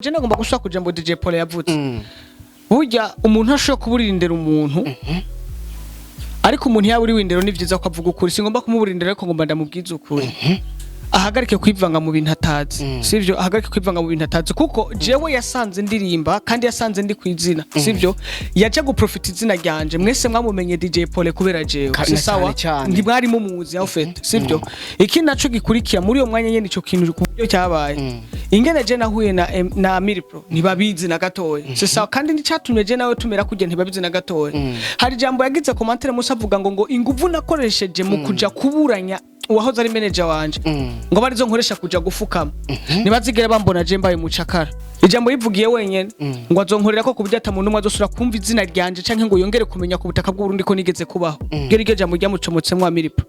Je nagomba gusubira ku jambo DJ Paul yavutse. Burya umuntu ashobora kuburira indero umuntu, ariko umuntu yaba uri w'indero ni vyiza ko avuga ukuri. Singomba kumuburira indero, ariko ngomba ndamubwiza ukuri, ahagarike kwivanga mu bintu atazi. Sivyo? Ahagarike kwivanga mu bintu atazi, kuko jewe yasanze ndirimba kandi yasanze ndi kwizina, sivyo? Yaje guprofita izina ryanje. Mwese mwamumenye DJ Paul kubera jewe. Si Na sawa? Cane cane. Ntimwari mumuzi aho fait, sivyo? Iki naco gikurikira muri uyo mwanya nyene, ico kintu ku buryo cyabaye, ingene je nahuye na Amiri Pro ntibabizi na gatoya, si sawa? Kandi nicatumye je nawe tumera kujya ntibabizi na gatoya. Hari jambo yagize commentaire musa avuga ngo inguvu nakoresheje mu kuja kuburanya uwahoze ari manager wanje ngo barizo nkoresha kuja gufukama, ntibazigere bambona je mbaye umucakara. Ijambo yivugiye wenyene ngo azonkorera ko kuburyo ata muntu umwe azosubira kumva izina ryanje canke ngo yongere kumenya ku butaka bw'Uburundi ko nigeze kubaho. Iryo ryo jambo ryamucomotsemwo Amiri Pro.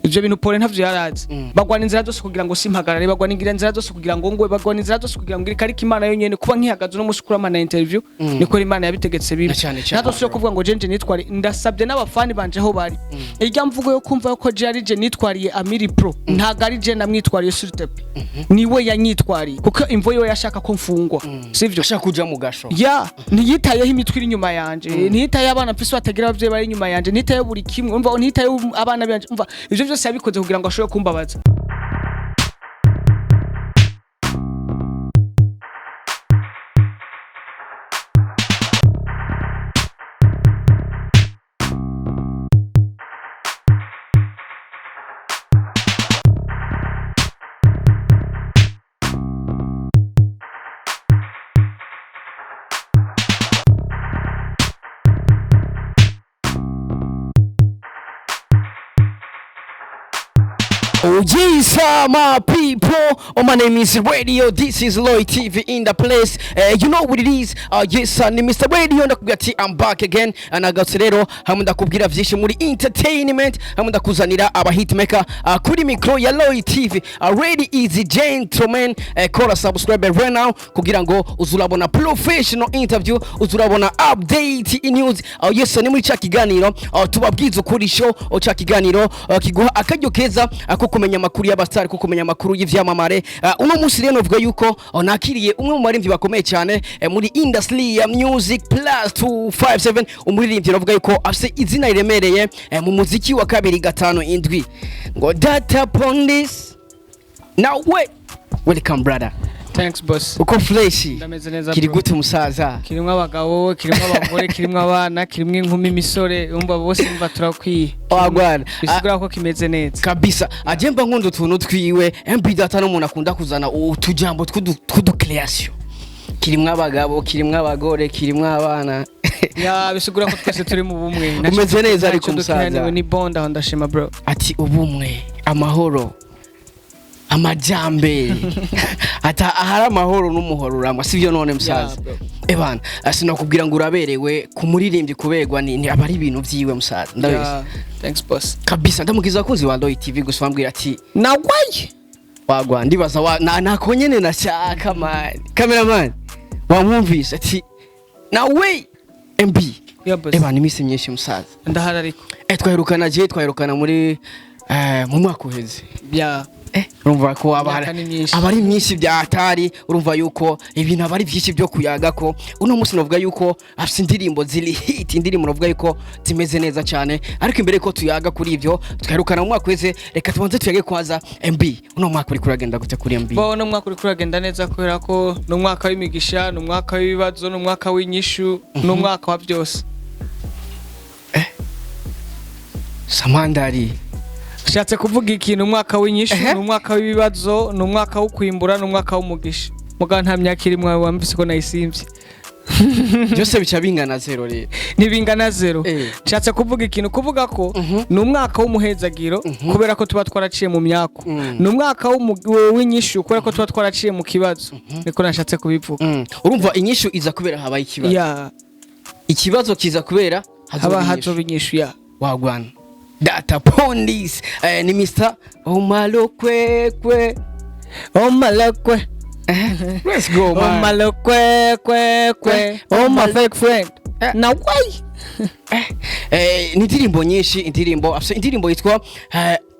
Ivyo bintu Paul ntavyo yarazi. Bagwana inzira zose kugira ngo simpagarare, bagwana inzira zose kugira ngo ngwe, bagwana inzira zose kugira ngo irike, ariko Imana yonyene kuba nkihagaze uno musi kurama na interview niko Imana yabitegetse bibi. Na cane cane, Ntazosubira bro. kuvuga ngo jenje nitwari. Ndasabye n'abafani banje aho bari, irya mvugo yo kumva ko je ari je nitwariye Amiri Pro, ntago ari je namwitwariye, s'il te plaît, niwe yanyitwariye, kuko imvo yiwe yashaka ko mfungwa, sivyo? Ashaka kuja mu gasho. Ya, ntiyitayeho imitwe iri inyuma yanje, ntiyitayeho abana mfise batagira abavyeyi bari inyuma yanje, ntiyitayeho buri kimwe, umva, ntiyitayeho abana banje, umva, ivyo vyose yabikoze kugira ngo ashobore kumbabaza. Oh yes, my people. Oh, my name is Radio. This is Lloyd TV in the place. You know what it is. Yes, ni Mr. Radio. Ndakubwira ati I'm back again. Nagarutse rero hamwe ndakubwira vyinshi muri entertainment, hamwe ndakuzanira aba hitmaker kuri micro ya Lloyd TV. Ready is gentleman. Kora subscribe right now kugira ngo uzurabona professional interview, uzurabona update in news. Yes, ni muri ca kiganiro tubabwiza ukuri show, ca kiganiro kiguha akaryo keza ko kumenya amakuru y'abastar, ko kumenya amakuru y'ivyamamare. Uno munsi rero novuga yuko nakiriye umwe mu baririmbyi bakomeye cyane muri industry ya music plus 257, umuririmbyi novuga yuko afise izina riremereye mu muziki wa 257 ngo data pondis. Now wait, welcome brother. Thanks, boss. Uko fresh? Ndameze neza, Kiri bro. gute musaza? Kirimwo abagabo, kirimwo abagore, kirimwo abana, kirimwo inkumi, imisore, umva, bose umva turakwiye. Wagwana. Bisigura ko kimeze neza. Kabisa, ajemba nkunda utuntu twiwe. MB Data n'umuntu akunda kuzana utujambo tw'udu creation. Kirimwo abagabo, kirimwo abagore, kirimwo abana. Ya, bisigura ko twese turi mu bumwe. Umeze neza ariko, Ntacyo musaza. dukenaniwe, ni bonda aho, ndashima, bro. Ati ubumwe, amahoro, amajambere, ata ahari amahoro n'umuhoro urangwa, sivyo none musaza? Yeah, bro. Ebana, sinakubwira ngo uraberewe. Ku muririmbyi kuberwa ni aba ari ibintu vyiwe musaza, ndabizi. Yeah, thanks, boss. Kabisa, ndamukiza abakunzi ba Roy TV gusa bambwira ati Nawaye. Wagwa, ndibaza wa na nako nyene nashaka man. Cameraman wamwumvise ati nawe MB. Yeah, boss. Eba, ni imisi myinshi musaza. Ndahari ariko. Twaherukana je twaherukana muri mu mwaka uheze. Urumva ko aba Imyaka ni myinshi. aba ari myinshi bya atari. Urumva yuko ibintu aba ari byinshi byo kuyaga ko uno munsi navuga yuko afite indirimbo ziri hit, indirimbo navuga yuko zimeze neza cyane. Ariko imbere ko tuyaga kuri ibyo twaherukana mu mwaka uheze, reka tubanze tuyage kwanza. MB, uno mwaka uri kuragenda gute kuri MB? Bo, uno mwaka uriko uragenda neza kubera ko ni umwaka w'imigisha, ni umwaka w'ibibazo, ni umwaka w'inyishu, ni umwaka wa byose. Samandari. Ushatse kuvuga ikintu, umwaka w'inyishu, Ehe. ni umwaka w'ibibazo, ni umwaka wo kwimbura, ni umwaka w'umugisha. Mugabo nta myaka irimwo, wumvise ko nayisimvye. Byose bica bingana zero rero. Ntibingana zero. Nshatse kuvuga ikintu, kuvuga ko ni umwaka w'umuhezagiro kubera ko tuba twaraciye mu myako, ni umwaka w'inyishu kubera ko tuba twaraciye mu kibazo. Niko nashatse kubivuga. Urumva inyishu iza kubera habaye ikibazo. Ya. Ikibazo kiza kubera haba hazoba inyishu. hazoba inyishu, ya. Wagwana, data pondis, ni Mr. Omalokwekwe. Omalekwe. Let's go, man. Omalekwe kwe kwe, oh my fake friend. Na why? Ni indirimbo nyinshi, indirimbo afise indirimbo yitwa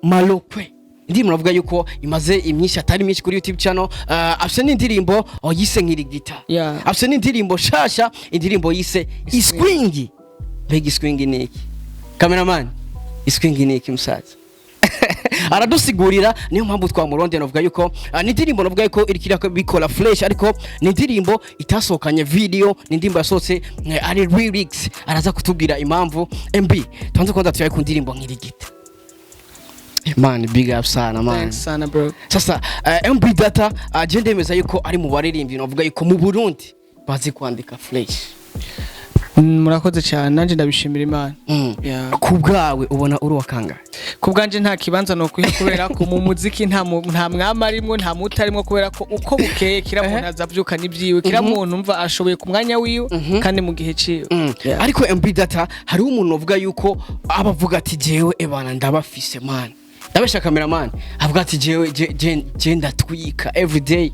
Malokwe. Indirimbo navuga yuko imaze imyinshi atari myinshi kuri YouTube channel. Afise n'indirimbo yise Nkirigita. Afise n'indirimbo shasha, indirimbo yise Iswingi. Mbega iswingi ni iki? Cameraman, iswingi ni iki? Musaza aradusigurira, niyo mpamvu twamuronde. Navuga yuko ni indirimbo navuga yuko iriko irabikora fresh, ariko ni indirimbo itasohokanye video, ni indirimbo yasohotse ari lyrics. Araza kutubwira impamvu. MB, tubanze kwanza tuyaye ku ndirimbo Nkirigita. Man, big up sana, man. Thanks sana, bro. Sasa MB Data, je ndemeza yuko ari mu baririmbyi navuga yuko mu Burundi bazi kwandika fresh. Murakoze cyane, nanjye ndabishimira Imana. Yeah. Ku bwawe ubona uri wakangahe? Ku bwanje nta kibanza no kwiha, kubera ko mu muziki nta mwama arimwo, nta muto arimwo, kubera ko uko bukeye kira muntu azavyukana ibyiwe, kira muntu umva ashoboye ku mwanya wiwe kandi mu gihe ciwe. Yeah. Ariko MB Data, hariho umuntu uvuga yuko aba avuga ati: "Jewe ebana ndabafise, man." Ndabesha, cameraman? Avuga ati: "Jewe je ndatwika everyday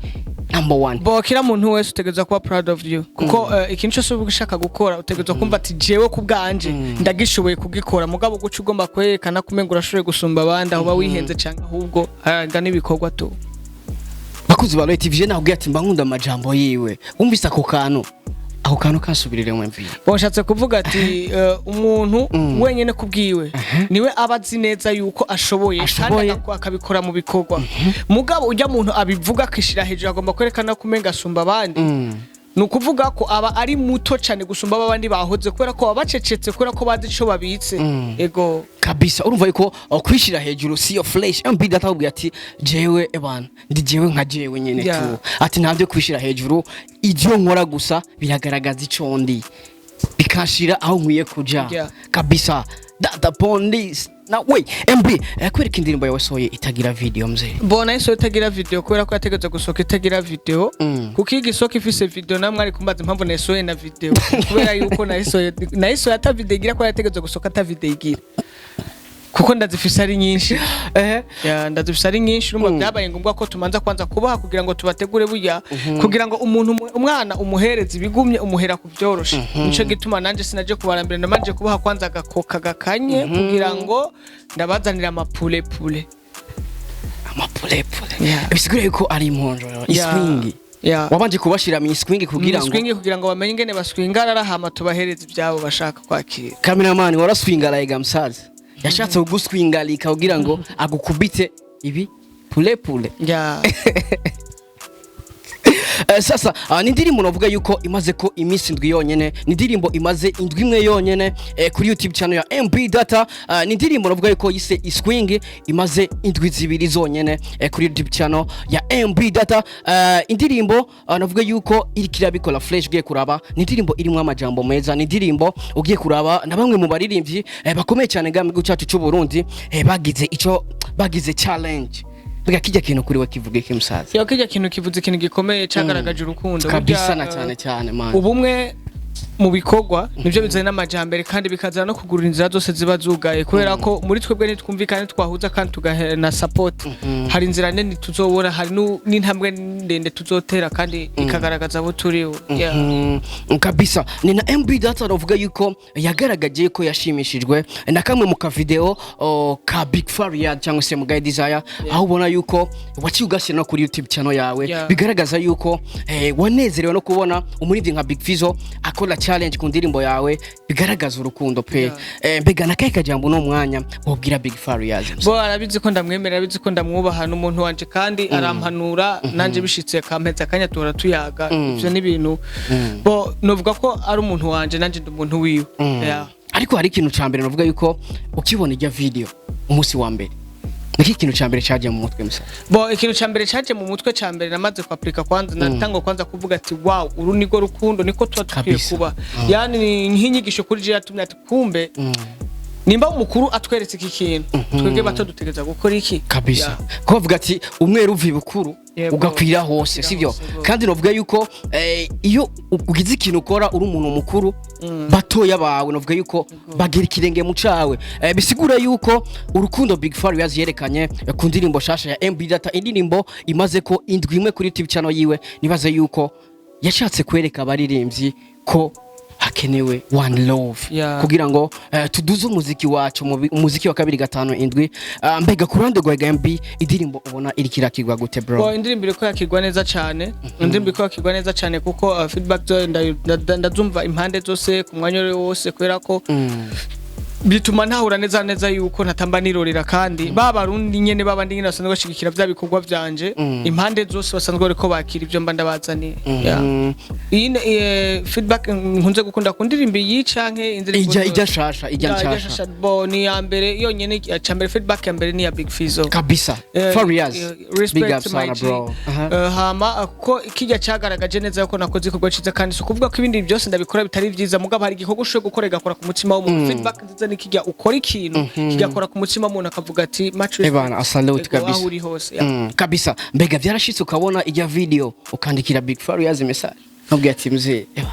number one." Bo, kira muntu wese utegerezwa kuba proud of you, kuko ikintu cyose uba ushaka gukora utegerezwa kumva ati: "Jewe ku bwanje ndagishoboye kugikora." Mugabo guca ugomba kwerekana kumenga urashoboye gusumba abandi, aho uba wihenze cyangwa ahubwo haranga n'ibikorwa tu. Bakuzi ba Royal TV, je nakubwiye ati mba nkunda amajambo yiwe. Wumvise ako kantu kasubiriremo, MV? Bo, nshatse kuvuga ati umuntu wenyene kubwiwe niwe aba azi neza yuko ashoboye kandi Ashoboye. akabikora mu bikorwa. Mugabo ujya muntu abivuga akishira hejuru, agomba kwerekana ko umenga asumba abandi, ni ukuvuga ko aba ari muto cyane gusumba abandi bahoze, kubera ko baba bacecetse, kubera ko bazi ico babitse. Ego. Kabisa, urumva yuko kwishira hejuru siyo fresh. MB Data akubwiye ati: "Jewe ebana ndi jewe nka jewe nyene." Tu ati ntabyo kwishira hejuru, ibyo nkora gusa biragaragaza ico ndi, bikanshira aho nkwiye kuja. Kabisa, Data Pondis na we MB, kwereka indirimbo yawe soye itagira video, mzee. Mbona iso itagira video kubera ko yategetse gusohoka itagira video, kuko iyo igisohoka ifise video namwe ari kumbaza impamvu nayisohoye na video, kubera yuko nayisohoye ata video igira, ko yategetse gusohoka ata video igira, kuko ndazifise ari nyinshi. Ya, ndazifise ari nyinshi. Urumva byabaye ngombwa ko tumanza kwanza kubaha kugira ngo tubategure burya, kugira ngo umuntu umwana umuhereze ibigumye, umuhera ku byoroshe. Nico gituma nanje sinaje kubarambira, ndamanje kubaha kwanza agakoka gakanye kugira ngo ndabazanira amapulepule. Amapulepule. Bisigura yuko ari imponjo iswingi. Wabanje kubashira mu iswingi kugira ngo swingi, kugira ngo bamenye ingene baswingarara, hama tubahereze ibyabo bashaka kwakira. Cameraman, waraswingaraye musaza, yashatse kuguswingarika kugira ngo agukubite ibi pulepule. Sasa ni indirimbo navuga yuko imaze ko iminsi 7 yonyene, ni indirimbo imaze indwi imwe yonyene kuri YouTube channel ya MB Data. Ni indirimbo navuga yuko yise Iswing, imaze indwi 2 zonyene kuri YouTube channel ya MB Data. Indirimbo navuga yuko iriko irabikora fresh. Ugiye kuraba, ni indirimbo irimo amajambo meza, ni indirimbo ugiye kuraba na bamwe mu baririmbyi bakomeye cyane ngaha mu gihugu cyacu cy'u Burundi bagize ico bagize challenge. Mbega kijya kintu kuri we kivuga iki, musaza? Yo, kijya kintu kivuze ikintu gikomeye cagaragaje urukundo. Kabisa. Burya, Na cyane cyane, man. Ubumwe mu bikorwa nibyo bizana n'amajambere, kandi bikazana no kugurura inzira zose ziba zugaye, kubera ko muri twebwe nitwumvikana, twahuza kandi tugahana support, hari inzira nini tuzobona, hari n'intambwe ndende tuzotera kandi ikagaragaza abo turiho. Yeah. Kabisa, ni na MB Data navuga yuko yagaragaje ko yashimishijwe na kamwe mu kavideo ka Big Faria cyangwa se Mugaye Desire, aho ubona yuko waciye ugashyira no kuri YouTube channel yawe. Bigaragaza yuko wanezerewe no kubona umuririmbyi nka Big Fizzo akora challenge ku ndirimbo yawe, bigaragaza urukundo pe. Mbega na kahe kajambo no mwanya wobwira Big Faria? Bo, arabizi ko ndamwemera, arabizi ko ndamwubaha, n'umuntu wanje kandi arampanura, nanje bishitse akampeza akanya tuhora tuyaga. Ivyo ni ibintu, bo, novuga ko ari umuntu wanje, nanje ndi umuntu wiwe. Yeah. Ariko hari ikintu ca mbere navuga yuko ukibona ijya video umunsi wa mbere, niki ikintu ca mbere cagiye mu mutwe, musa? Bo, ikintu ca mbere caje mu mutwe ca mbere, namaze kwapurika kwanza, natangwa kwanza kuvuga ati: "Wow, uru nirwo rukundo, niko tuba dukwiye kuba." Yani ni nk'inyigisho kuri je yatumye ati: "Kumbe nimba umukuru atweretse iki kintu, twebwe bato dutegereza gukora iki?" Kabisa. Ko bavuga ati umweru uva ibukuru ugakwira hose, sivyo? Hose, go. Kandi novuga yuko iyo ugize ikintu ukora uri umuntu mukuru, batoya bawe novuga yuko bagira ikirenge mu cawe. Bisigura yuko urukundo Big Farious yerekanye ku ndirimbo shasha ya MB Data, indirimbo imaze ko indwi imwe kuri YouTube channel yiwe, nibaze yuko yashatse kwereka abaririmbyi ko Hakenewe one love kugira ngo tuduze umuziki wacu, umuziki wa 257. Mbega ku ruhande rwa MB, indirimbo ubona iriko irakirwa gute, bro? Bo, indirimbo iriko yakirwa neza cyane, indirimbo iriko yakirwa neza cyane, kuko feedback zo ndazumva impande zose, ku mwanya wari wose, kubera ko bituma ntahura neza neza yuko ntatamba nirorera, kandi ba Barundi nyene, babandi nyene basanzwe bashigikira vya bikorwa vyanje, impande zose basanzwe bariko bakira ivyo mba ndabazaniye. Yeah. Iyi feedback nkunze gukunda ku ndirimbo iyi canke indirimbo Ijya zose. Ijya shasha, ijya Ya, ijya nshasha. Shasha, bo ni ya mbere yonyene, ya mbere, feedback ya mbere ni ya Big Fizzo. Kabisa. Farious, Respect big up my sana, G. bro. Aha. Hama kuko kijya cyagaragaje neza yuko nakoze igikorwa cyiza, kandi si ukuvuga ko ibindi byose ndabikora bitari byiza, mugabo hari igikorwa ushoboye gukora igakora ku mutima w'umuntu. Feedback nziza ni kijya ukora ikintu kigakora ku mutima w'umuntu, akavuga ati much respect. Ebana, salute. Ego, aho Kabisa. uri hose, yeah. Kabisa. Mbega vyarashitse ukabona ijya video ukandikira Big Farious message, nkabwira ati: "Mzee, eba"?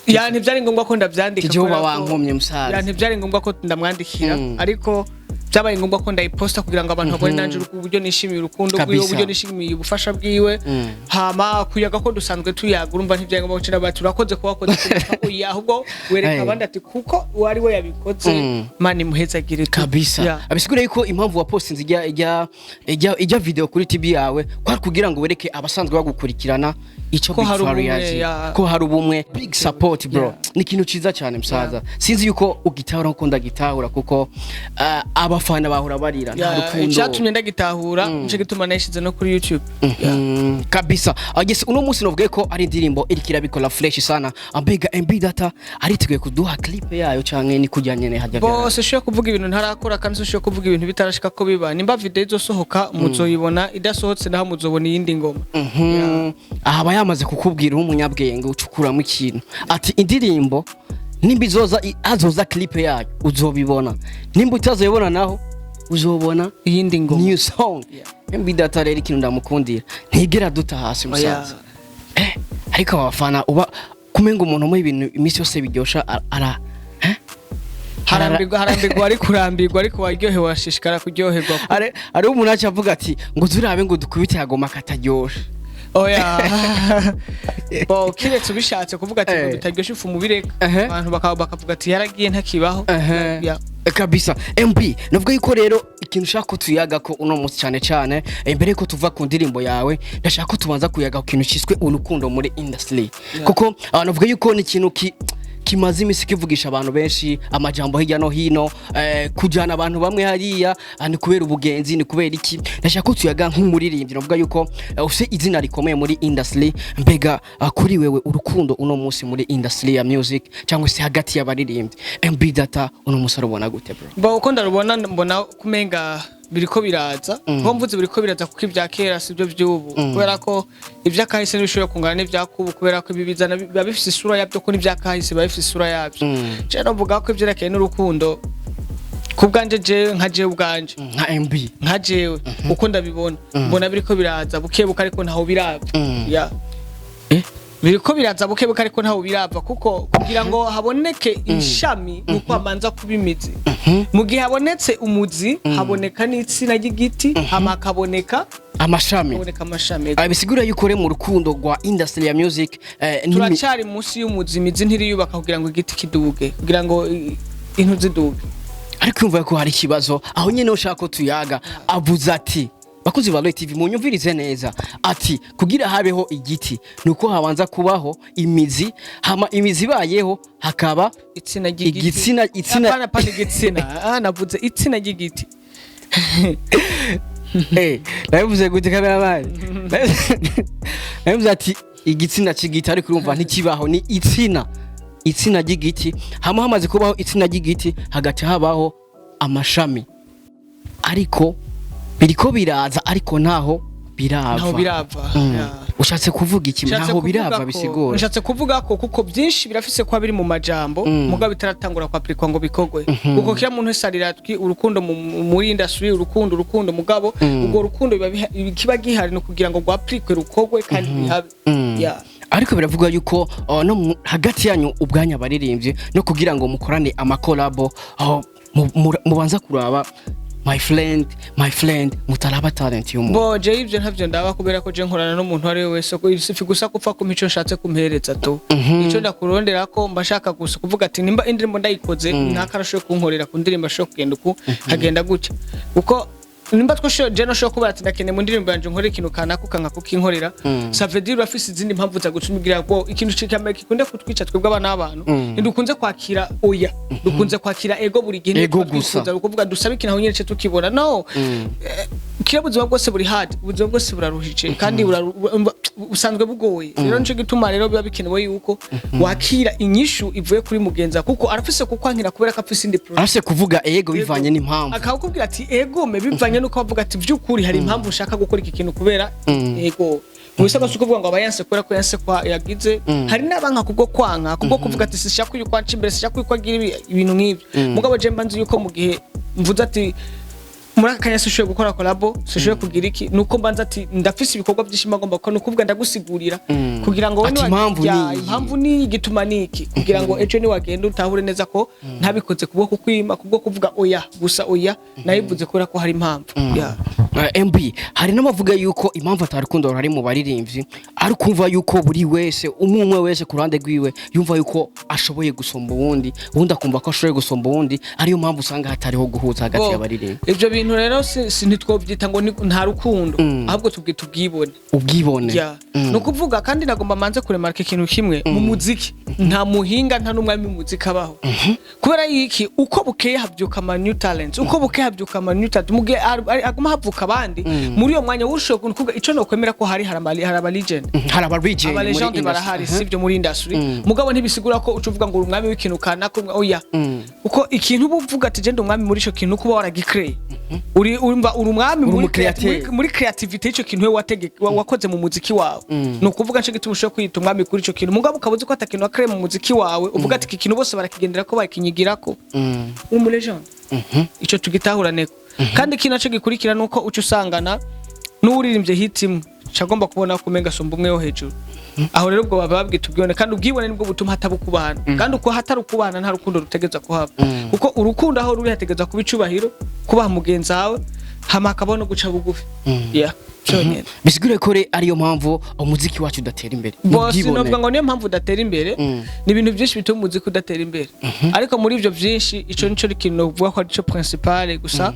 Ya, ntibyari ngombwa ko ndabyandika Kijoba, kubera ko- wankomye, musaza. Ya, ntibyari ngombwa ko ndamwandikira, ariko byabaye ngombwa ko ndayiposta kugira ngo abantu babone nanje uburyo nishimiye urukundo rwiwe, uburyo nishimiye ubufasha bwiwe, hama kuyaga ko dusanzwe tuyaga. Urumva, ntibyari ngombwa ko bati urakoze kuba wakoze kuruta oya, ahubwo wereka abandi ati kuko uwari we yabikoze, Mana imuhezagire tu. Kabisa. Yeah. Abisigura yuko impamvu wapostinze ijya video kuri TV yawe kwari kugira ngo wereke abasanzwe bagukurikirana ico Ko Big hari ubumwe, Farious, ko hari ubumwe, big support, bro. Ni ikintu ciza cyane, musaza. Sinzi yuko ugitahura nkuko ndagitahura, kuko abafana bahora barira nta Yeah, rukundo. icyatumye ndagitahura nico gituma nayishize no kuri YouTube. Yeah. Kabisa. Yes, uno munsi novuge ko ari indirimbo iriko irabikora fresh sana. Mbega MB Data ariteguye kuduha clip yayo canke ni kujya nyene hajya? Bose ushobora kuvuga ibintu ntarakora, kandi ushobora kuvuga ibintu bitarashika ko biba. Nimba video izosohoka muzoyibona, idasohotse naho muzobona iyindi ngoma. Aha aba yamaze kukubwira nk'umunyabwenge ucukuramo ikintu, ati indirimbo nimba izoza, azoza clip yayo uzobibona, nimba utazoyibona naho uzobona iyindi ngoma, new song. MB Data rero, ikintu ndamukundira, ntigera duta hasi, musaza. Ariko abafana uba kumenga umuntu umuha ibintu iminsi yose biryosha ara eh? Harambirwa, harambirwa, ariko urambirwa, ariko waryohewe washishikara kuryoherwa. Ari umuntu aca avuga ati ngo zurabe ngo dukubite agoma kataryosha. Oya, bo kiretse ubishatse kuvuga ati ngo bitaryoshye, ifu mubireka, abantu bakavuga ati yaragiye, ntakibaho. Yeah. Kabisa. MB, navuga yuko rero ikintu ushaka ko tuyaga ko uno munsi cyane cyane, mbere yuko tuva ku ndirimbo yawe, ndashaka ko tubanza kuyaga ku kintu cyiswe urukundo muri industry, kuko navuga yuko ni ikintu kimaze iminsi kivugisha abantu benshi, amajambo hirya no hino, kujyana abantu bamwe hariya, ni kubera ubugenzi, ni kubera iki? Ndashaka ko tuyaga nk'umuririmbyi, navuga yuko ufite izina rikomeye muri industry. Mbega kuri wewe, urukundo uno munsi muri industry ya music cyangwa se hagati y'abaririmbyi, MB Data uno munsi arubona gute, bro? Bo, uko ndarubona, mbona kumenga biriko biraza, kuko mvuze biriko biraza kuko ibya kera sibyo by'ubu, kubera ko iby'akahise ntibishobora kungana n'ibyakubu, kubera ko ibi bizana biba bifise isura yabyo, ko n'ibyakahise biba bifise isura yabyo. Je novuga ko ivyerekeye n'urukundo, ku bwanje, jewe nka jewe ubwanje, Nka MB. Nka jewe uko ndabibona, mbona biriko biraza buke buke, ariko ntaho birava. Yeah. Biriko biraza buke buke, ariko ntaho birava, kuko kugira ngo haboneke ishami nuko habanza kuba imizi. Mu gihe habonetse umuzi, haboneka n'itsina ry'igiti, hama hakaboneka amashami. Haboneka amashami. Bisigura yuko rero mu rukundo rwa industry ya music Turacari munsi y'umuzi, imizi ntiriyubaka kugira ngo igiti kiduge, kugira ngo intu ziduge. Ariko yumva ko hari ikibazo aho nyene ushaka ko tuyaga. Avuze ati: "Bakozi ba Roy TV, munyumvirize neza," ati kugira habeho igiti nuko habanza kubaho imizi, hama imizi ibayeho hakaba itsina ry'igiti. Igitsina Apana, pana igitsina. Ah, navuze itsina ry'igiti. Nabivuze gute, cameraman? Nabivuze ati igitsina c'igiti, ariko urumva ntikibaho, ni itsina ry'igiti. Hama hamaze kubaho itsina ry'igiti, hagaca habaho amashami. Ariko biriko biraza, ariko ntaho birava. Ntaho birava. Yeah. Ushatse kuvuga iki? Nshatse Ntaho kuvuga birava bisigura? Nshatse kuvuga ko kuko byinshi birafise kuba biri mu majambo, mugabo bitaratangura kwaplikwa ngo bikogwe, kuko kila muntu wese arira urukundo muri industry, urukundo, urukundo, mugabo urwo rukundo biba kiba gihari no kugira ngo rwaplikwe, rukogwe kandi bihabe. Yeah. Ariko biravuga yuko no hagati yanyu ubwanya abaririmbyi, no kugira ngo mukorane amakolabo, aho mubanza kuraba My friend, my friend, mutaraba talent y'umuntu. Bo je ivyo ntavyo ndaba, kubera ko je nkorana n'umuntu uwo ari we wese, ko ifi gusa kupfa kumpa ico nshatse kumpereza tu. Ico ndakurondera ko mba shaka gusa kuvuga ati nimba indirimbo ndayikoze, ntakarashoboye kunkorera ku ndirimbo, ashobora kugenda uku, kagenda gutya, kuko nimba twashoboye, je nashobora kuba ati ndakeneye mu ndirimbo yanje nkore ikintu kanaka, ukanka kukinkorera, ça veut dire urafise izindi mpamvu zagutuma ugira ko ikintu cikamere gikunda kutwica twebwe abana b'abantu. Ntidukunze kwakira oya, dukunze kwakira ego buri gihe. Ego Ntitwa gusa. twifuza kuvuga dusabe ikintu aho nyene ce tukibona. No, kiriya buzima bwose buri hard, ubuzima bwose buraruhije kandi busanzwe bugoye. Rero nico gituma rero biba bikenewe yuko wakira inyishu ivuye kuri mugenza, kuko arafise kukwankira kubera ko afise indi projet. Arafise kuvuga ego bivanye n'impamvu. Akakubwira ati egome bivanye nuko avuga ati by'ukuri hari impamvu ushaka gukora iki kintu kubera ego. Mu si ukuvuga ngo aba yanse kubera ko yanse kwa yagize. Hari n'abanka kubwo kwanka, kubwo kuvuga ati sishaka yuko anca imbere, sishaka yuko agira ibintu nk'ibyo. Mugabo je mba nzi yuko mu gihe mvuze ati muri aka kanya sishoboye gukora collabo, sishoboye kugira iki, nuko mbanza ati ndafise ibikorwa byinshi ngomba gukora, nukuvuga ndagusigurira kugira ngo wowe Ati impamvu ni iyi. Impamvu ni iyi, igituma ni iki, kugira ngo ejo niwagenda utahure neza ko ntabikoze kubwo kukwima, kubwo kuvuga oya gusa. Oya nayivuze kubera ko hari impamvu. Yeah. MB, hari n'abavuga yuko impamvu atarukundo ruhari mu baririmbyi ari kumva yuko buri wese, umwe umwe wese ku ruhande rwiwe, yumva yuko ashoboye gusumba uwundi, uwundi akumva ko ashoboye gusumba uwundi, ariyo mpamvu usanga hatariho guhuza hagati Bo, y'abaririmbyi. Ivyo bintu rero si ntitwovyita ngo nta rukundo, ahubwo tubwita ubwibone. Ubwibone. Yeah. Ni ukuvuga kandi nagomba manze kuremarka ikintu kimwe: mu muziki nta muhinga, nta n'umwami w'umuziki abaho. Kubera iki? Uko bukeye habyuka ama new talents, uko bukeye habyuka ama new talents, mu gihe aguma havuka abandi muri uyo mwanya wushoboye kuvuga ico nokwemera ko hari aba legend. Hari aba legend Aba muri legend industry. barahari, sivyo, muri industry. Mugabo ntibisigura ko uca uvuga ngo uri umwami w'ikintu kanaka, oya, kuko ikintu uba uvuga ati je ndi umwami muri ico kintu, kuba waragicreye, uri urumva uri umwami Uri muri umu-createur. muri creativity y'ico kintu we wakoze mu muziki wawe. Ni ukuvuga nico gituma ushobora kwiyita umwami kuri ico kintu. Mugabo ukaba uzi ko ata kintu wakreye mu muziki wawe, uvuga ati iki kintu bose barakigendera ko bakinyigirako, uri umu legend. Ico tugitahuraneko. Kandi ikindi naco gikurikira nuko uca usangana n'uwuririmbye hit imwe cagomba kubona ko umenga asumba umwe wo hejuru. Aho rero ubwo baba babwita ubwibone, kandi ubwibone nibwo butuma hataba ukubana. Kandi uko hatari ukubana nta rukundo rutegeza kuhaba, kuko urukundo aho ruri hategeza kuba icubahiro, kubaha mugenzi wawe, hama hakabaho no guca bugufi. Yeah, cyonyine. Bisigure ko ariyo mpamvu umuziki wacu udatera imbere. Bo, Ubwibone. sinovuga ngo niyo mpamvu udatera imbere. Ni ibintu byinshi bituma umuziki udatera imbere, ariko muri ibyo byinshi ico nico kintu novuga ko arico principale. Gusa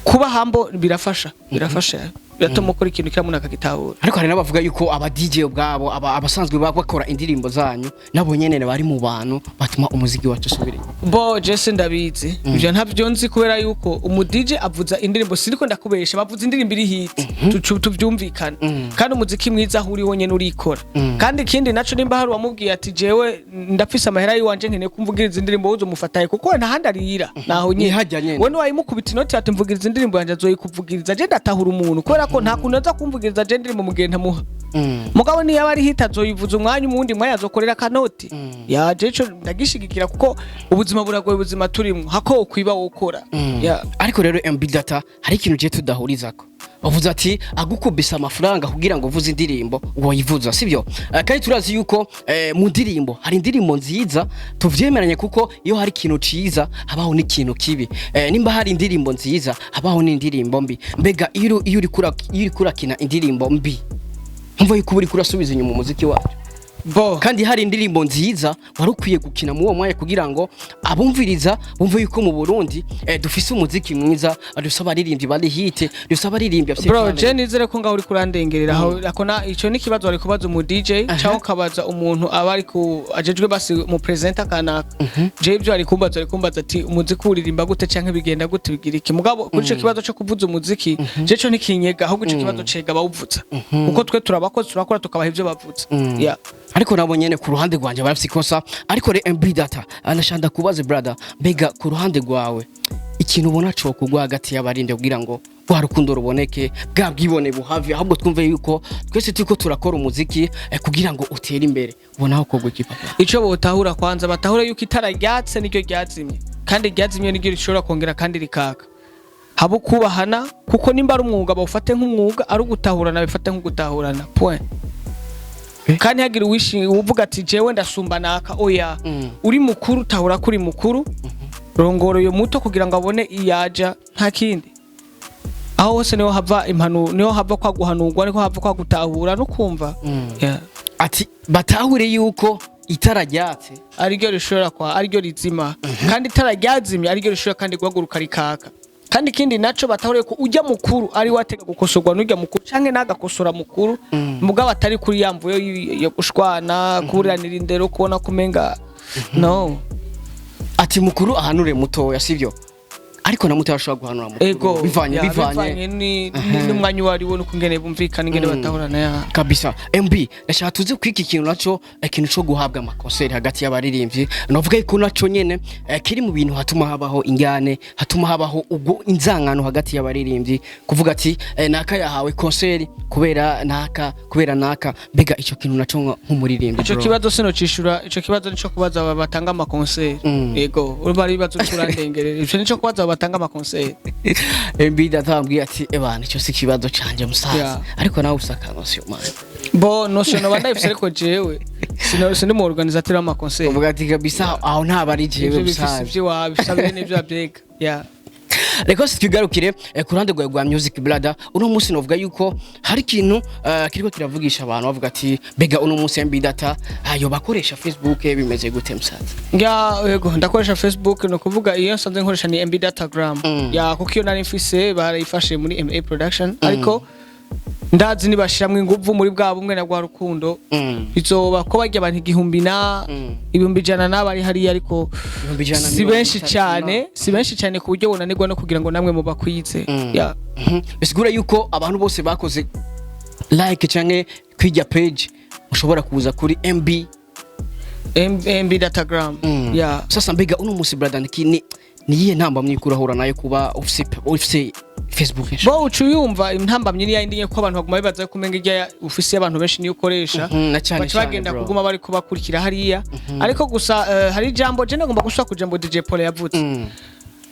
kuba humble birafasha, birafasha, biratuma ukora ikintu kiriya umuntu akagitahura. Ariko hari n'abavuga yuko aba DJ ubwabo, abasanzwe bakora indirimbo zanyu, nabo nyene bari mu bantu batuma umuziki wacu usubira inyuma. Bo jese ndabizi, ivyo ntabyo nzi, kubera yuko umu DJ avuza indirimbo, siniko ndakubesha, bavuza indirimbo iri hit. Tuvyumvikane. Kandi umuziki mwiza aho uri wonyene urikora. Kandi ikindi naco, nimba hari uwamubwiye ati jewe ndafise amahera yiwanje, nkeneye kumvugiriza indirimbo, wuzo mufataye, kuko nta handi arira naho nyene. Ni hajya nyene. We niwayimukubita inoti ati mvugiriza indirimbo yanje, azoyikuvugiriza. Je ndatahura umuntu, kubera ko nta kuntu aza kumvugiriza je indirimbo mu gihe ntamuha. Mugabo niyo aba ari hit azoyivuza umwanya, umuwundi mwanya azokorera akanoti. Yaje ico ndagishigikira, kuko ubuzima buragoye, ubuzima turimwo hako ukwiba wokora. Yeah. Ariko rero MB Data, hari ikintu je tudahurizako. Uvuze ati agukubisa amafaranga kugira ngo uvuze indirimbo woyivuza, sibyo? Kandi turazi yuko mu ndirimbo hari indirimbo nziza, tuvyemeranye, kuko iyo hari ikintu ciza habaho n'ikintu kibi. Nimba hari indirimbo nziza habaho n'indirimbo mbi. Mbega iyo uriko urakina indirimbo mbi, nkumva yuko uba uriko urasubiza inyuma umuziki wacu? Bo Kandi hari indirimbo nziza wari ukwiye gukina muri uwo mwanya kugira ngo abumviriza bumve yuko mu Burundi dufise umuziki mwiza, dufise abaririmbyi bari hit, dufise abaririmbyi bafise Bro, talent. je nizere ko ngaho uri kurandengerera aho akona ico ni kibazo wari kubaza umu DJ cyangwa ukabaza umuntu aba ari ku ajejwe basi mu presenter kanaka. Je ibyo ari kumbaza ati umuziki uririmba gute canke bigenda gute, bigira iki? Mugabo kuri ico kibazo cyo kuvuza umuziki, je co ntikinyega, ahubwo ico kibazo cega bawuvuza, kuko twe turabakozi, turakora tukabaha ivyo bavuza. Yeah. Ariko nabo nyene ku ruhande rwanje barafise ikosa. Ariko re MB Data, anashanda kubaze brother, mbega ku ruhande rwawe ikintu ubona co kugwa hagati y'abarinde kugira ngo rwa rukundo ruboneke, bwa bwibone buhave, ahubwo twumve yuko twese turiko turakora umuziki kugira ngo utere imbere, ubona aho kogwa iki, papa? Ico botahura kwanza, batahura yuko itara ryatse niryo ryazimye, kandi ryazimye niryo rishobora kongera kandi rikaka. Haba ukubahana, kuko nimba ari umwuga bawufate nk'umwuga, ari ugutahurana bifate nk'ugutahurana, point. Kandi hagira uwishi uvuga ati jewe ndasumba naka, oya. Uri mukuru, utahura ko uri mukuru. Rongora uyo muto kugira ngo abone iyaja, nta kindi. Aho hose niho hava impanu, niho hava kwa guhanurwa, niho hava kwa gutahura no kumva. Yeah. Ati batahure yuko itara ryatse ariryo rishobora kwa ariryo rizima, kandi itara ryazimye ariryo rishobora kandi guhaguruka rikaka. Kandi ikindi naco, batahuriye ko ujya mukuru ari watega gukosorwa n'ujya mukuru canke nagakosora mukuru, mugabo atari kuri ya mvuyo yo gushwana, kuburiranira indero, kubona kumenga no. Ati mukuru ahanure mutoya, sivyo? Ariko na mutoya ashobora guhanura mukuru Ego. bivanye Ya, bivanye n'umwanya uwo ari wo, n'ukungene bumvikana, ingene batahurana, ya. Kabisa. MB, ndashaka tuze kwiki ikintu naco, ikintu co guhabwa amakonseri hagati y'abaririmbyi. Novuga yuko naco nyene kiri mu bintu hatuma habaho ingane, hatuma habaho ubwo inzangano hagati y'abaririmbyi, kuvuga ati naka yahawe konseri kubera naka, kubera naka. Mbega ico kintu naco nk'umuririmbyi, Ico bro? kibazo sinocishura. Ico kibazo nico kubaza aba batanga amakonseri. Ego, urumva ari ibibazo turandengerera. Ico nico kubaza aba batanga amakonseri. MB datambwiye ati ebana, ico si ikibazo canje musaza. Ariko nawe usaka notion, man. Bo notion noba ndayifise, ariko jewe sino sindi mu organisateur w'amakonseri. Uvuga ati kabisa aho ntaba ari jewe. Ivyo bifise Musaza. ivy'iwawe, bifise abene n'ivyo bavyega, yeah. Reka si twigarukire ku ruhande rwawe rwa music, brother. Uno munsi novuga yuko hari ikintu kiriko kiravugisha abantu, bavuga ati mbega uno munsi MB Data ayo bakoresha Facebook, bimeze gute musaza? Ya, yego, ndakoresha Facebook. No kuvuga iyo nsanzwe nkoresha ni MB Datagram, ya, kuko iyo nari mfise barayifashe muri MA Production. Ariko ndazi nibashiramwo inguvu muri bwa bumwe na rwa rukundo, bizoba ko barya abantu igihumbi na 100,000 n'abari hariya, ariko 130,000 si benshi cyane, si benshi cyane ku buryo bunanirwa no kugira ngo namwe mubakwize, ya. Bisigura yuko abantu bose bakoze like canke kwirya page mushobora kuza kuri MB MB Datagram, ya. Sasa mbega uno munsi, brother, ni niyihe ntambamyi urahura nayo kuba ufise Facebook? Bo uca uyumva, intambamyi ni yayindi nyene, ko abantu baguma bibaza ko umenga irya ufise abantu benshi niyo ukoresha. Na cyane Baca cyane, bagenda bro. kuguma bariko bakurikira hariya. Ariko gusa hari ijambo je nagomba gusubira ku jambo DJ Paul yavuze.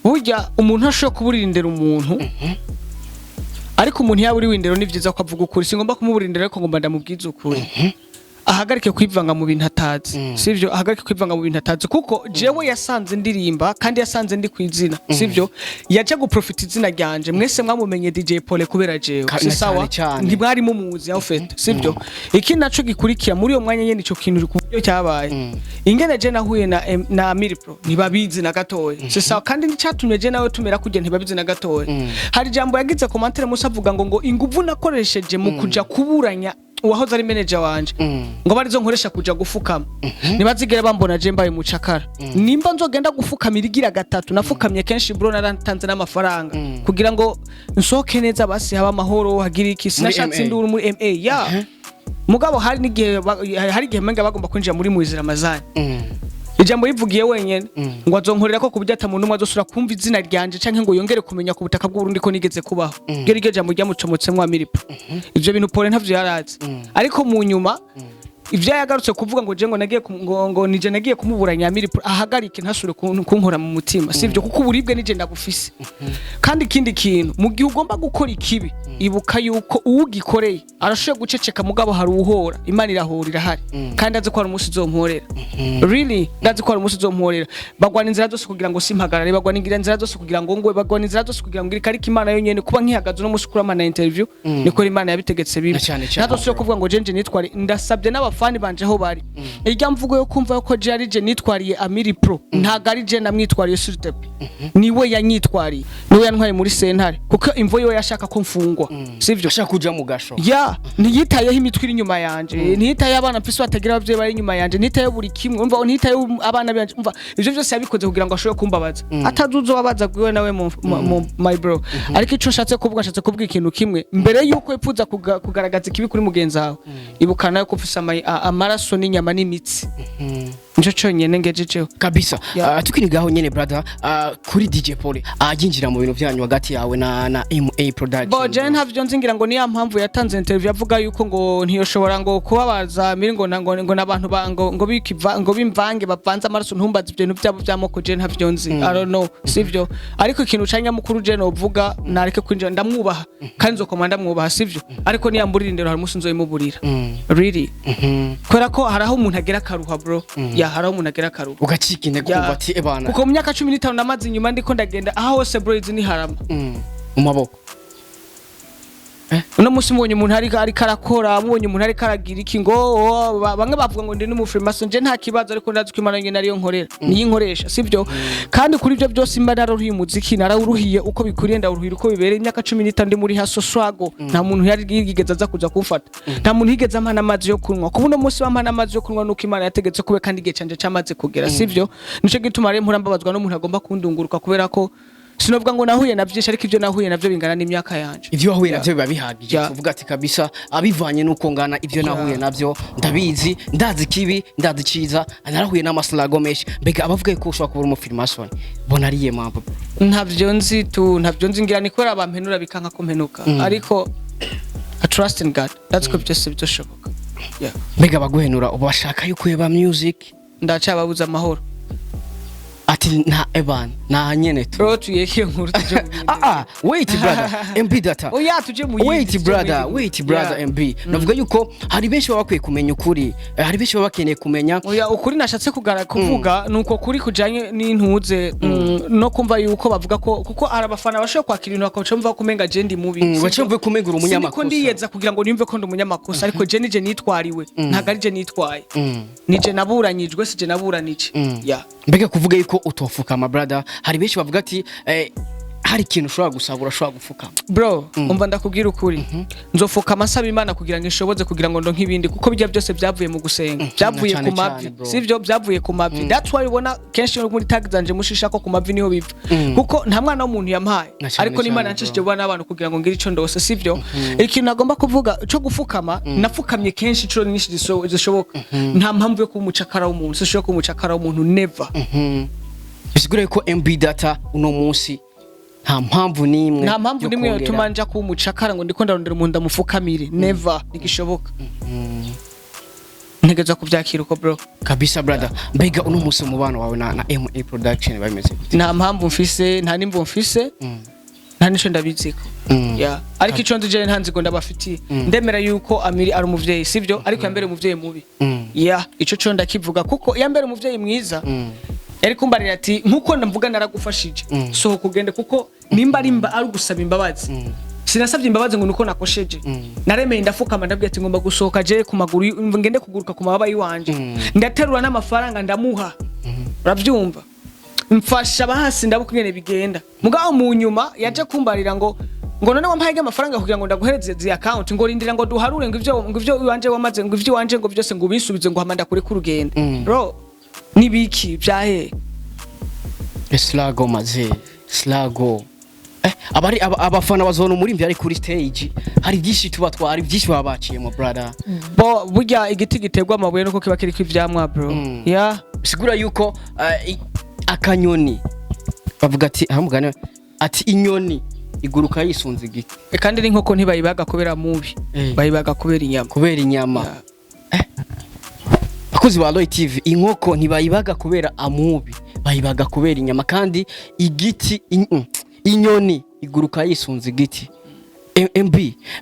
Burya umuntu ashobora kuburira indero umuntu, ariko umuntu yaba uri w'indero ni vyiza ko avuga ukuri. Singomba kumuburira indero, ariko ngomba ndamubwiza ukuri, ahagarike kwivanga mu bintu atazi, sivyo? Ahagarike kwivanga mu bintu atazi, kuko jewe yasanze ndirimba kandi yasanze ndi kwizina, sivyo? Yaje guprofita izina ryanje. Mwese mwamumenye DJ Paul kubera jewe. Si Na sawa? cyane cyane. Ntimwari mumuzi aho fait, sivyo? Ikindi naco gikurikira, muri uyo mwanya nyene ico kintu ku buryo cyabaye, ingene je nahuye na Amiri Pro ntibabizi na gatoya, si sawa? Kandi n'icatumye je nawe tumera kujya ntibabizi na gatoya. Hari ijambo yagize commentaire musa avuga ngo inguvu nakoresheje mu kuja kuburanya uwahoze ari manager wanje, ngo barizo nkoresha kuja gufukama. Ntibazigere bambona je mbaye umucakara. Nimba nzogenda gufukamira igira gatatu, nafukamye kenshi, bro, naratanze n'amafaranga kugira ngo nsohoke neza, basi haba amahoro, hagira iki. Sinashatse MA. induru muri MA, ya. Mugabo hari n'igihe hari igihe menga bagomba kwinjira muri Mwizera Ramazani. Ijambo yivugiye wenyene ngo azonkorera ko kuburyo ata muntu umwe azosubira kumva izina ryanje canke ngo yongere kumenya ku butaka bw'Uburundi ko nigeze kubaho. Iryo ryo jambo ryamucomotsemwo Amiri Pro. Ivyo bintu Paul ntavyo yarazi, ariko mu nyuma ivyo yagarutse kuvuga ngo je ngo nagiye ngo nije nagiye kumuburanya Amiri Pro, ahagarike, ntasubire kunkora mu mutima, sivyo? Kuko uburibwe nije ndabufise. Kandi ikindi kintu, mu gihe ugomba gukora ikibi, ibuka yuko uwugikoreye arashoboye guceceka, mugabo hari uwuhora. Imana irahora, irahari, kandi azi ko hari umunsi uzomporera. Really, ndazi ko hari umunsi uzomporera. Bagwana inzira zose kugira ngo simpagarare, bagwana inzira zose kugira ngo ngwe, bagwana inzira zose kugira ngo ngire, ariko Imana yonyene kuba nkihagaze uno munsi kurama na interview, niko Imana yabitegetse bibi. Na cyane cyane, Ntazosubire kuvuga ngo jenje nitwari. Ndasabye n'abafani banje aho bari, irya mvugo yo kumva ko je ari je nitwariye Amiri Pro, ntago ari je namwitwariye, s'il te plaît. Niwe yanyitwariye, niwe yantwaye muri sentare, kuko imvo yiwe yashaka ko mfungwa, sivyo? Ashaka kuja mu gasho. Ya, ntiyitayeho imitwe iri inyuma yanje, ntiyitayeho abana mfise batagira abavyeyi bari inyuma yanje, ntiyitayeho buri kimwe, umva, ntiyitayeho abana banje, umva, ivyo vyose yabikoze kugira ngo ashobore kumbabaza. Atazi uzobabaza gwiwe nawe my bro. Ariko ico nshatse kuvuga ikintu kimwe: mbere yuko wipfuza kugaragaza ikibi kuri mugenzi wawe, ibuka nawe ko ufise amaraso n'inyama n'imitsi. Nico conyene ngejejeho. Kabisa. Yeah. Tukirigaho nyene, brother, kuri DJ Paul yinjira mu bintu byanyu hagati yawe na MA Production. Bo je ntavyo nzi, ngira ngo niya mpamvu yatanze interview avuga yuko ngo ntiyoshobora ngo kubabaza miri ngo ngo n'abantu ba ngo bikiva ngo bimvange bavanze amaraso. Ntumbaze ibyo bintu byabo by'amoko, je ntavyo nzi, I don't know, sivyo? Ariko ikintu ca nyamukuru je novuga, nareke kwinjira. Ndamwubaha kandi nzokoma ndamwubaha, sivyo? Ariko niyamburira indero, hari umunsi nzoyimuburira, really, kubera ko hari aho umuntu agera akaruha, bro, yeah. Ya, hari aho umuntu agera akaruha. Ugacika intege, Ya. ukumva ati ebana. Kuko mu myaka 15 namaze inyuma ndiko ndagenda aho hose, bro, izi ni harama. Mu maboko. Uno munsi mubonye umuntu ariko arakora, mubonye umuntu ariko aragira iki, ngo oh, bamwe bavuga ngo ndi n'umufrimason. Je nta kibazo, ariko ndazi ko Imana nyene ariyo nkorera, niyo inkoresha, sibyo? Kandi kuri ibyo byose mba nararuhiye umuziki, narawuruhiye uko bikwiriye, ndawuruhira uko bibereye. Imyaka 15 ndi muri hustle, struggle, nta muntu yari yigeze aza kuza kumfata, nta muntu yigeze ampa n'amazi yo kunywa. Kuba uno munsi bampa n'amazi yo kunywa nuko Imana yategetse kube, kandi igihe canje camaze kugera, sibyo? Nico gituma rero mpora mbabazwa n'umuntu agomba kundunguruka, kubera ko sinovuga ngo nahuye na byinshi, ariko ibyo nahuye navyo bingana n'imyaka yanje. Ivyo wahuye navyo biba bihagije. Tuvuga ati kabisa abivanye nuko ngana ivyo nahuye navyo ndabizi, ndazi kibi, ndazi ciza, narahuye n'amasirago menshi. Mbega abavuga ko ushobora kuba uri umufrimason bona ariye mpamvu? Ntabyo nzi tu, ntabyo nzi. Ngira ni kubera bampenura bikanka ko mpenuka, ariko I trust in God, that's ko byose bizoshoboka. Yeah. Mbega abaguhenura ubu bashaka yuko uheba music? Ndacababuza amahoro. Ati nta eban nta nyene tu. Bro, tuyeke iyo nkuru, tuje mu bindi. Ah ah, wait brother, MB Data. Oya, tuje mu yindi, Wait tuje mu brother, yindi. wait brother. Yeah. MB, navuga yuko hari benshi baba bakwiye kumenya ukuri. Hari benshi baba bakeneye kumenya. Oya, ukuri nashatse kugara kuvuga nuko kuri kujanye n'intuze, no kumva yuko bavuga ko, kuko hari abafana bashobora kwakira ibintu bakaca bumva ko umenga je ndi mubi. Baca bumva ko umenga uri umunyamakosa. Siniko ndiyeza kugira ngo nimve ko ndi umunyamakosa, ariko je nije nitwariwe, ntabwo ari je nitwaye. Nije naburanyijwe, si je naburanije. Yeah. Mbega kuvuga yuko utofukama brother, hari benshi bavuga ati hari ikintu ushobora gusaba, urashobora gufukama. Bro, umva ndakubwira ukuri, nzofukama nsaba Imana kugira ngo inshoboze kugira ngo ndonke ibindi, kuko bijya byose byavuye mu gusenga, byavuye Na cane ku mavi. cane, bro. Sivyo? Byavuye ku mavi. That's why ubona kenshi muri tag zanje mushisha ko ku mavi niho biva, kuko nta mwana w'umuntu yampaye, Na cane ariko n'Imana cane, yancishije bro. kuba n'abantu kugira ngo ngire ico ndose, sivyo? Ikintu nagomba kuvuga cyo gufukama, napfukamye kenshi inshuro nyinshi zishoboka. Nta mpamvu yo kuba umucakara w'umuntu, sinshobora kuba umucakara w'umuntu, never. Bisigura yuko MB Data uno munsi nta mpamvu n'imwe Nta mpamvu yo nimwe kongera. yotuma nja kuba umucakara ngo ndiko ndarondera umuntu ndamufukamire, never, ntigishoboka. Ntegerezwa kubyakira uko, bro. Kabisa brother. Mbega uno munsi umubano wawe na MA Production bimeze gute? Nta mpamvu mfise, nta n'imvo mfise, nta nico ndabiziko. Yeah. Ariko ico nzi je, nta nzigo ndabafitiye. Ndemera yuko Amiri ari umuvyeyi, sivyo? Ariko yambere umuvyeyi mubi. Yeah, ico co ndakivuga, kuko yambere umuvyeyi mwiza yari kumbarira ati nkuko ndamvuga naragufashije, sohoka ugende, kuko nimba ari ari ugusaba imbabazi, sinasabye imbabazi ngo nuko nakosheje. Naremeye ndafukama, ndabwira ati ngomba gusohoka je ku maguru, ngende kuguruka ku mababa yiwanje. Ndaterura n'amafaranga ndamuha, urabyumva, mfasha bahasi ndabuka ingene bigenda. Mugabo mu nyuma yaje kumbarira ngo none wampaye amafaranga kugira ngo ndaguhereze zi account, ngo rindira ngo duharure, ngo ivyo iwanje wamaze, ngo ivyo iwanje ngo byose ngo ubisubize, ngo hama ndakure ku rugendo. Bro, nibiki vyahe? Slago maze slago, abari abafana bazona umurimbyi ari kuri stage, hari byinshi tuba twari byinshi baba baciyemo brother. Bo burya igiti giterwa amabuye nuko kiba kiriko ivyamwa, bro. Yeah. Bisigura yuko akanyoni bavuga ati ahamugane ati inyoni iguruka yisunze igiti. Kandi n'inkoko ntibayibaga kubera mubi, bayibaga kubera inyama. Kubera inyama. Yeah. Abakozi ba Roy TV, inkoko ntibayibaga kubera amubi, bayibaga kubera inyama. Kandi igiti inyoni iguruka yisunze igiti. MB,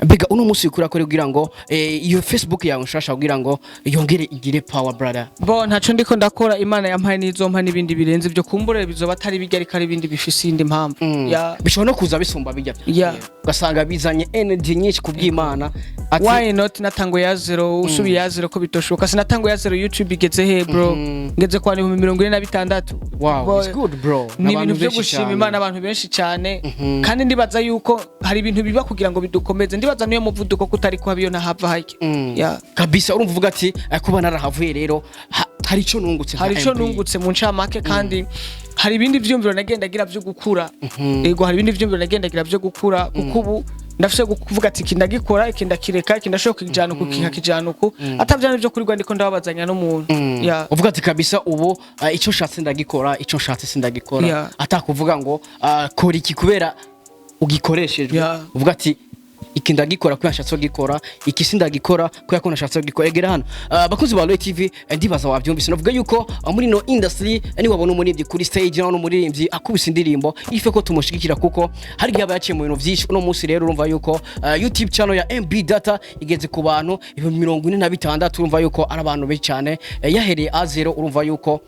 mbega uno munsi ukura kore kugira ngo iyo Facebook yawe nshasha kugira ngo yongere igire power, brother? Bo, ntaco ndiko ndakora. Imana yampaye n'izompa n'ibindi birenze ibyo. Kumbure bizoba atari bijya, ariko ari ibindi bifise iyindi mpamvu. Yeah. Bishobora no kuza bisumba bijya, ugasanga bizanye energy nyinshi kubw'Imana ati Why not? Natanguye ya zero, usubiye ya zero ko bitoshoboka. Sinatanguye ya zero, YouTube igeze he, bro? Ngeze kwa 46,000. Wow, Boy, it's good bro. Ni N'abantu ibintu byo benshi gushima cyane. Imana, abantu benshi cyane. Kandi ndibaza yuko hari ibintu biba kugira ngo bidukomeze. Ndibaza niyo muvuduko kutari kuba iyo ntahava hajya. Yeah. Kabisa, urumva uvuga ati kuba narahavuye rero hari ico nungutse nka Hari ico MB. nungutse mu ncamake, kandi hari ibindi vyumviro nagendagira vyo gukura. Yego, hari ibindi vyumviro nagendagira vyo gukura, kuko ubu ndafise kuvuga ati iki ndagikora, iki ndakireka, iki ndashobora kukijana uku, iki nkakijana uku, atavyana ivyo kurirwa ndiko ndababazanya n'umuntu. Yeah. Uvuga ati kabisa ubu ico nshatse ndagikora, ico nshatse sindagikora, atakuvuga ngo kora iki kubera ugikoreshejwe. Yeah. Uvuga ati Iki ndagikora kubera nashatse kugikora, iki sindagikora kubera ko nashatse kugikora. Egera hano. Bakunzi ba Roy TV, ndibaza wabyumvise. Navuga yuko muri no industry, niwabona umuririmbyi kuri stage, nawe umuririmbyi akubise indirimbo, ife ko tumushigikira, kuko hari igihe aba yaciye mu bintu byinshi. Uno munsi rero urumva yuko YouTube channel ya MB Data igeze ku bantu 46,000. Urumva yuko ari abantu benshi cyane. Yahereye a zero. Urumva yuko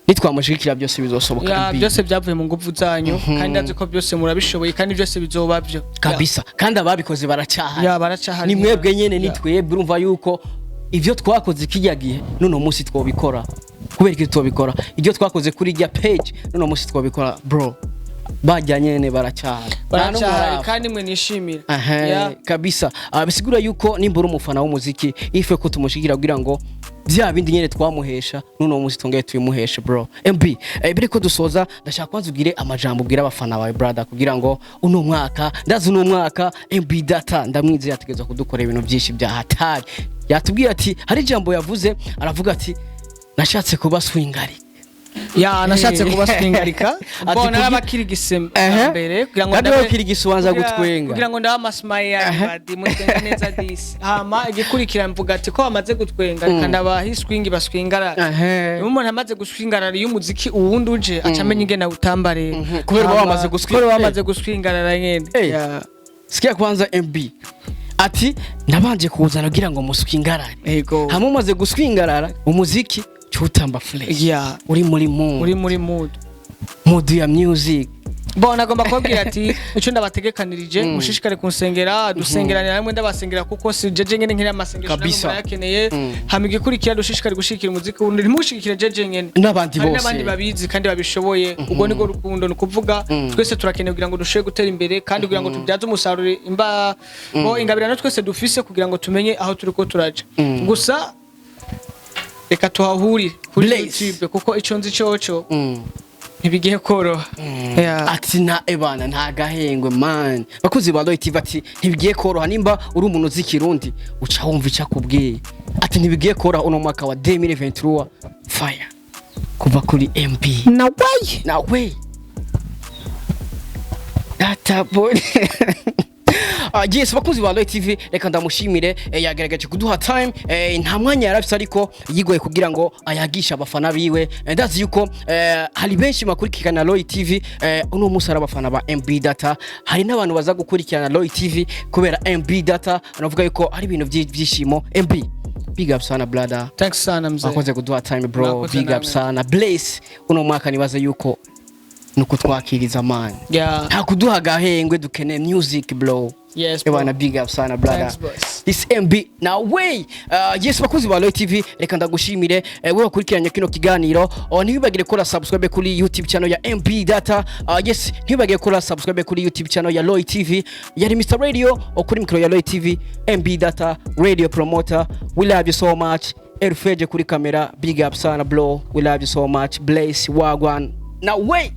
nitwamushigikira byose bizosoboka. Ya, MB. Byose byavuye mu nguvu zanyu, kandi ndazi ko byose murabishoboye, kandi byose bizoba byo. Kabisa, kandi ababikoze baracyahari. Ya, baracahari. Ni mwebwe nyene, ni twebwe. Urumva yuko ivyo twakoze kijya gihe, none munsi twobikora. Kubera iki twobikora? Ibyo twakoze kuri irya page, none munsi twobikora, bro. Bajya nyene baracyahari. Nta n'umwe Baracahari. arapfa. Kandi mwe nishimira. Aha, kabisa. Bisigura yuko nimba uri umufana w'umuziki, ife ko tumushigira kugira ngo bya bindi nyene twamuhesha, none munsi tongeye tubimuheshe, bro. MB, mbere ko dusoza, ndashaka kwanza ugire amajambo ubwira abafana bawe, brother, kugira ngo uno mwaka, ndazi uno mwaka MB Data ndamwizeye ategerezwa kudukora ibintu byinshi bya hatari. Yatubwiye ati hari ijambo yavuze, aravuga ati nashatse kuba swingari. Ya, nashatse kubaswingarika. Ati Bona narabakirigise mbere kugira ngo Kandi wowe ubanza gutwenga. Kugira ngo ndabe amasmile yanyu, badi mutwenga neza disi. Hama igikurikira mvuga ati ko bamaze gutwenga, reka ndabaha iswingi baswingara. Iyo umuntu amaze guswingarara, iyo umuziki uwundi uje, aca amenya ingene awutamba rero. Kubera uba Hama- wamaze kubera uba wamaze guswingarara nyene. Ya. Sikia kwanza, MB ati nabanje kuzana kugira ngo muswingarare. Ego. Hamwe umaze guswingarara, umuziki cyutamba fresh. Uri muri mood. Uri muri mood. Mood ya music. Bon, nagomba kubabwira ati icyo ndabategekanirije, mushishikare kunsengera, dusengeranira hamwe, ndabasengera kuko si jeje nyene nkiri amasengesho Kabisa. namwe murayakeneye. Hama igikurikira, dushishikare gushigikira umuziki wundi, ntimushigikire jeje nyene. N'abandi Hari bose. n'abandi babizi kandi babishoboye. Ubwo nibwo rukundo, ni ukuvuga twese turakeneye kugira ngo dushobore gutera imbere, kandi kugira ngo tubyaze umusaruro imba bo ingabirano twese dufise, kugira ngo tumenye aho turiko turaja. Gusa reka tuhahurire kuri Blaze. YouTube, kuko ico nzi coco ntibigiye koroha. Yeah. Ati na ebana nta gahengwe man. Bakuzi ba Roy TV, ati ntibigiye koroha. Nimba uri umuntu uzi Kirundi, uca wumva icyo akubwiye, ati ntibigiye koroha uno mwaka wa 2023. Fire kuva kuri MB. Nawaye. Nawe data boy. Yes, bakunzi ba Roy TV, reka ndamushimire. Yagaragaje kuduha time. Nta mwanya yarafise, ariko yigoye kugira ngo ayagishe abafana biwe. Ndazi yuko hari benshi bakurikirana Roy TV. Uno munsi ari abafana ba MB Data, hari n'abantu baza gukurikirana Roy TV kubera MB Data. Navuga yuko ari ibintu by'ibyishimo. MB, big up sana, brother. Thanks sana, mzee. Wakoze kuduha time, bro. Mwakoze Big up namwe. sana. Blaze, uno mwaka nibaza yuko nuko twakiriza, man. Nta kuduha agahengwe, dukeneye music, bro. Yes, bro. Ebana, big up sana, brother. Thanks, boss. This MB now way. Yes, bakunzi ba Roy TV, reka ndagushimire wewe wakurikiranye kino kiganiro. Ntiwibagire gukora subscribe kuri YouTube channel ya MB Data. Yes, ntiwibagire gukora subscribe kuri YouTube channel ya Roy TV. Yari Mr Radio kuri micro ya Roy TV, MB Data radio promoter. We love you so much. Elfeje kuri kamera, big up sana, bro. We love you so much. Blaze, wagwan. Now wait.